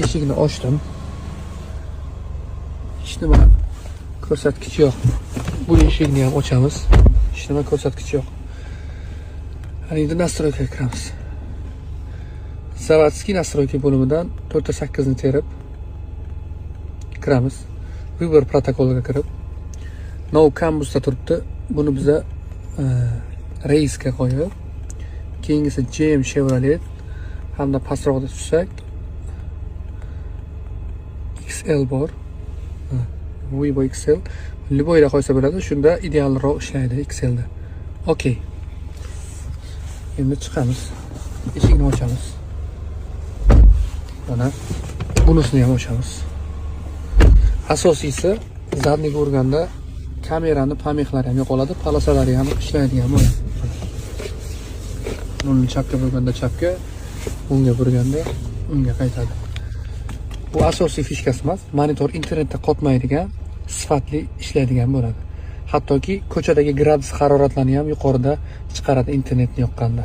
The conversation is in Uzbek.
Eshigini ochdim. Hech nima ko'rsatkichi yo'q. Bu eshikni ham ochamiz. Hech nima ko'rsatkichi yo'q. Ana endi настройка ga kiramiz. Заводской настройка bo'limidan 4.8 ni terib kiramiz. Выбор protokoliga kirib, No CAN busda turibdi. Buni biza Race'ga qo'yib, keyingisi GM Chevrolet hamda pastroqda tushsak, XL bor. Vivo XL. Любой da qo'ysa bo'ladi. Shunda idealroq ishlaydi XLda. Okey. Endi chiqamiz. Eshikni ochamiz. Mana bunisini ham ochamiz. Asosiysi, задний ga urganda kamerani помех lari ham yo'qoladi, полоса lari ham ishlaydigan bo'ladi. Buni chapga burganda chapga, o'ngga burganda o'ngga qaytadi. Bu asosiy фишка si emas, monitor internetda qotmaydigan, sifatli ishlaydigan bo'ladi. Hattoki ko'chadagi gradus haroratlarni ham yuqorida chiqaradi internetni yoqqanda.